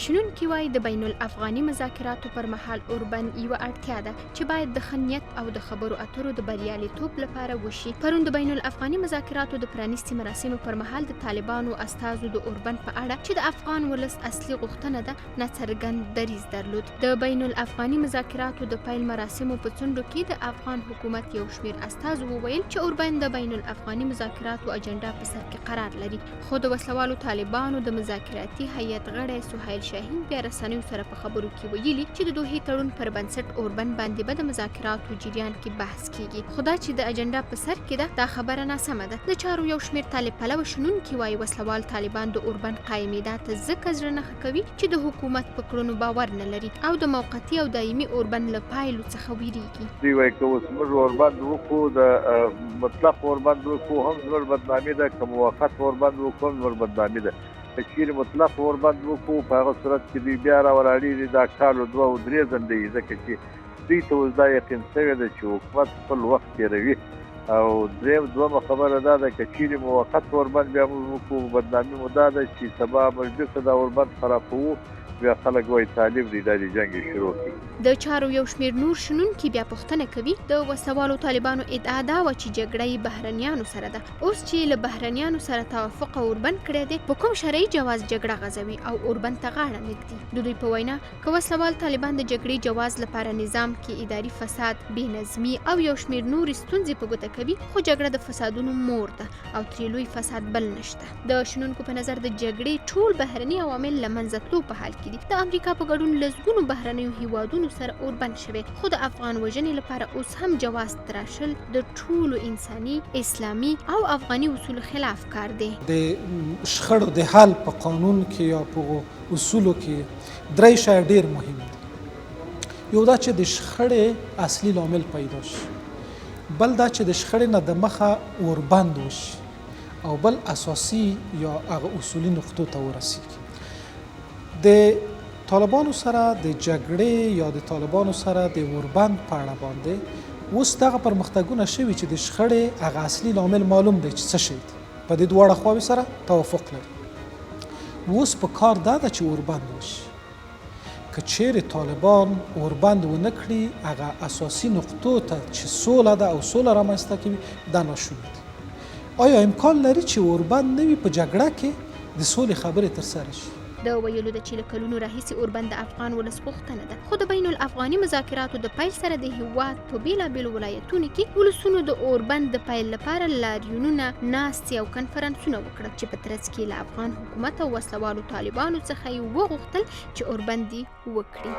شنونکي وايي، د بین الافغاني مذاکراتو پر مهال اوربند یوه اړتیا ده چې باید د ښه نیت او د خبرو اترو د بریالیتوب لپاره وشي. پرون د بین الافغاني مذاکراتو د پرانیستې مراسمو پر مهال د طالبانو استازو د اوربند په اړه چې د افغان ولس اصلي غوښتنه ده، ناڅرګند دریځ درلود. د بین الافغاني مذاکراتو د پیل مراسمو په څنډو کې د افغان حکومت یو شمېر استازو وویل چې اوربند د بین الافغاني مذاکراتو اجنډا په سر کې قرار لري. خو د وسلوالو طالبانو د مذاکراتي هیئت غړی سهیل شاهین بیا رسنیو سره په خبرو کې ویلي چې د دوحې تړون پر بنسټ اوربند باندې به د مذاکراتو جریان کې بحث کیږي، خو دا چې د اجنډا په سر کې ده، دا خبره ناسمه ده. د چارو یو شمېر طالب پلوه شنونکي وايي، وسلوال طالبان د اوربند قایمېدا ته ځکه زړه نه ښه کوي چې د حکومت په کړنو باور نه لري او د موقتي او دایمي اوربند له پایلو څخه ویریږي. دوی وایي که اوس موږ اوربند وکړو، د مطلق اوربند وکړو هم زموږ بدنامي ده، که موقت اوربند وکړو هم زموږ بدنامي ده. که چیرې مطلق اوربند وکړو، په هغه صورت کې دوی بیا راولاړېږي، دا کال دوه او درې ځنډوي، ځکه چې دوی ته اوس دا یقین شوی ده چې حکومت خپل وخت تېروي. او دریم دومه خبره دا ده، که چیرې موقت اوربند بیا موږ وکړو، بدنامي مو دا ده چې سبا موږ بیرته دا اوربند خرابوو، بیا خلک وایي طالب دی، دا د جنګ شروع کړي. د چارو یو شمېر نور شنونکي بیا پوښتنه کوي، د وسلوالو طالبانو ادعا دا وه چې جګړه یې بهرنیانو سره ده، اوس چې له بهرنیانو سره توافق او اوربند کړی دی، په کوم شرعي جواز جګړه غځوي او اوربند ته غاړه نه ږدي؟ د دوی په وینا، که وسلوال طالبان د جګړې جواز لپاره نظام کې اداري فساد، بې نظمي او یو شمېر نورې ستونزې په ګوته کوي، خو جګړه د فسادونو مور ده او ترې لوی فساد بل نشته. د شنونکو په نظر، د جګړې ټول بهرني عوامل له منځه تلو په حال کې دي. د امریکا په ګډون لسګونو بهرنیو هیوادونو سره اوربند شوی، خو د افغان وژنې لپاره اوس هم جواز تراشل د ټولو انساني، اسلامي او افغاني اصولو خلاف کار دی. د شخړو د حل په قانون کې یا په اصولو کې درې شی ډیر مهم دي. یو دا چې د شخړې اصلي لامل پیدا شي، بل دا چې د شخړې نه د مخه اوربند وشي، او بل اساسي یا هغه اصولي نقطو ته ورسیږي. د طالبانو سره د جګړې یا د طالبانو سره د اوربند په اړه باندې اوس دغه پرمختګونه شوي چې د شخړې هغه اصلي لامل معلوم دی چې څه شی دی، په دې دواړه خواوې سره توافق لري. اوس په کار دا ده چې اوربند وشي. که چیرې طالبان اوربند ونه کړي، هغه اساسي نقطو ته چې سوله ده او سوله رامنځته کوي، دا ناشوني دي. آیا امکان لري چې اوربند نه وي، په جګړه کې د سولې خبرې ترسره شي؟ د ویلو ده چې له کلونو راهیسې اوربند د افغان ولس غوښتنه ده، خو د بین الافغاني مذاکراتو د پیل سره د هیواد په بیلابیلو ولایتونو کې ولسونو د اوربند د پیل لپاره لاریونونه، ناستې او کنفرانسونه وکړل چې په ترڅ کې له افغان حکومت او وسلوالو طالبانو څخه یې وغوښتل چې اوربند دې وکړي.